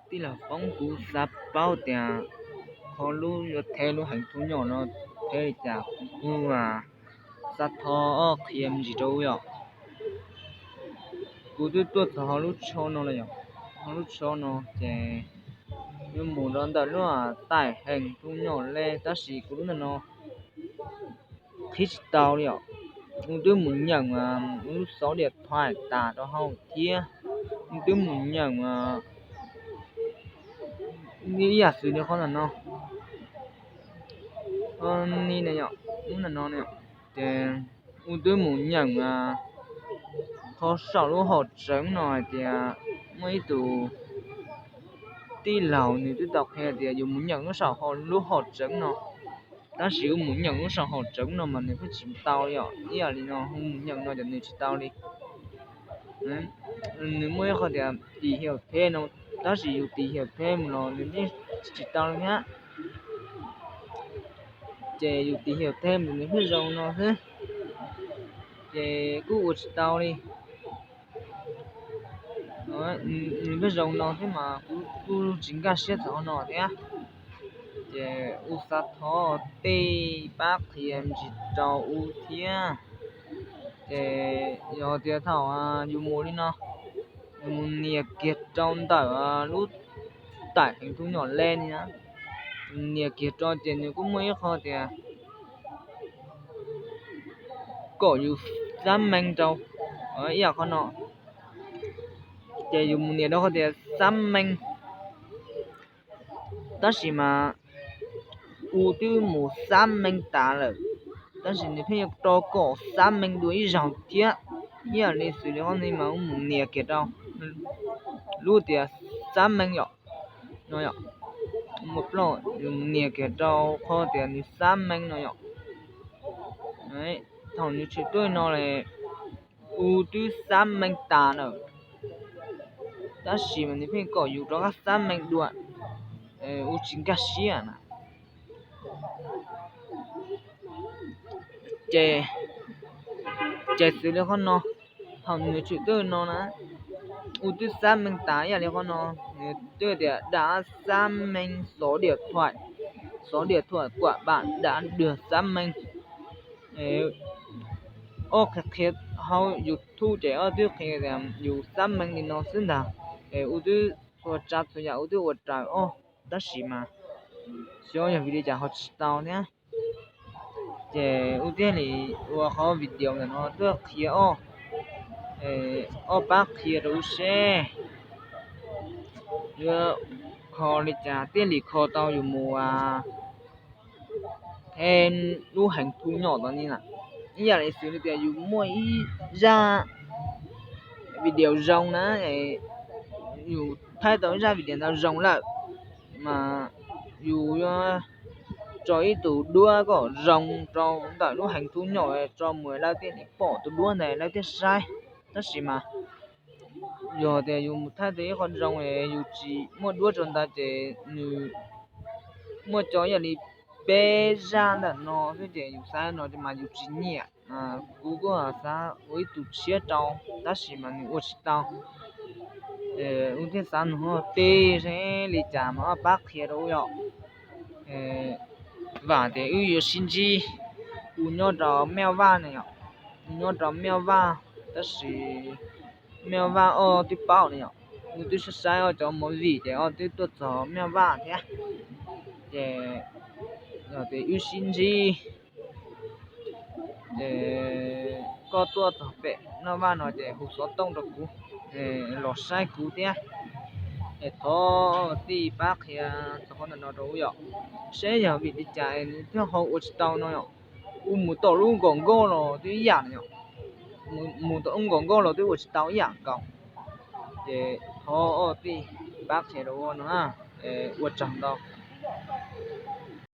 Tij laug Foob, kuv xav paub tias qhov lub yuav theb lub heev thub nyom no theb li cas, kuv xav thov koj qhia me ntsis rau yom. Kuv twb tuaj txog hauv lub tsho no lawm yom, hauv lub tsho no ces yuav mus rau ntawm lub taim heev thub nyom le, tab sis kuv lub ntawm no qhib tsis tau li yom. Kuv twb mus nyeem lub xov diam thuam tas rau hauv thiab, kuv twb mus nyeem ib yam xws li qhov ntawm no, ni na yom, lub ntawm no na yom, ces kuv twb mus nyeem qhov saum lub hom tseev no hais tias muaj ib tus tij laug nws twb tau qhia tias yus mus nyeem lub saum lub hom tseev no, tab sis kuv mus nyeem lub saum hom tseev no mas nws pheej tsis tau li yom. Ib yam li no kuv mus nyeem no ces nws tsis tau li. Nws muaj ib qho tias tìm hiểu thêm no, tab sis yus tìm hiểu thêm los nws yeej tsis tau li thiab. Ces yus tìm hiểu thêm nws pheej zoo no xwb, ces kuj ua tsis tau li. Nws pheej zoo no thiab mas kuv kuj tsis nkag siab txog qhov no thiab. Ces kuv xav thov tej pab qhia me ntsis rau kuv thiab. Ces yog tias thaum yus mus li no, yus mus nias kiag rau ntawm lub taim heev thub nyom le ni na, nias kiag rau ces nws kuj muaj ib qho tias kom yus xác minh rau, ib yam qhov no, ces yus mus nias rau qhov tias xác minh, tab sis mas kuv twb mus xác minh tas lawm, tab sis nws pheej yuav rov kom xác minh dua ib zaug thiab. Ib yam li xws li qhov no mas kuv mus nias kiag rau lub tias xác minh yom, no yom, mus plob yus nias kiag rau qhov tias nws xác minh no yom. Thaum nws tshwm tuaj no lawm, kuv twb xác minh tas lawm, tab sis mas nws pheej kom yus rov qab xác minh dua, kuv tsis nkag siab na. Ces, ces xws li qhov no, thaum nws tshwm tuaj no na, kuv twb xác minh tas ib yam li qhov no, nws twb tias đã xác minh số điện thoại, số điện thoại của bạn đã được xác minh. Ob qhia qhia hauv YouTube ces ob twb qhia tias yus xác minh li no xwb ntag. Es kuv twb ua tsa txhua yam kuv twb ua raws os, tab sis mas xyov yog vim li cas ho tsis tau thiab. Ces kuv thiaj li ua qhov video ntawm no tuaj qhia os, ob pab qhia rau kuv seb yuav kho li cas thiaj li kho tau yus mus theb lub heev thub nyom tod ni na. Ib yam li xws li tias yus muaj ib zaj video zoo na, yus thaij tau ib zaj video ntawd zoo lawm, mas yus yuav tso ib tug duab kom zoo rau ntawm lub heev thub nyom tso mus lawv thiaj li pom tus duab ntawd lawv thiaj saib. Tab sis mas yog tias yus mus thaij tau ib qho zoo es yus tsis muaj duab rau ntawd ces nws muaj cov yam li peb zaj ntawm no xwb ces yus xav no mas yus tsis nyiam. Kuv kuj xav ua ib tug tshiab rau, tab sis mas nws ua tsis tau. Kuv thiaj xav nug tej seb li cas mas ob pab qhia rau kuv yom. Vam tias wb yuav sib ntsib. Kuv nyob rau Maj Vaj ne yom, kuv nyob rau Maj Vaj, tab sis Maj Vaj ob twb paub ne yom. Kuv twb saib saib ob cov movie ces ob twb tuaj txog Maj Vaj thiab. Ces yog tias wb sib ntsib, ces koj tuaj txog pem Maj Vaj no ces hu xov tooj rau kuv los saib kuv thiab. Es thov tij pab qhia txog qhov ntawm no rau kuv yom, seb yog vim li cas nws thiaj ho ua tsis tau no yom. Kuv mus tom lub nkos nkauj los twb ib yam no yom, mus tom lub nkos nkauj los twb ua tsis tau ib yam nkaus. Ces thov tij pab qhia rau kuv no, ua tsaug ntau.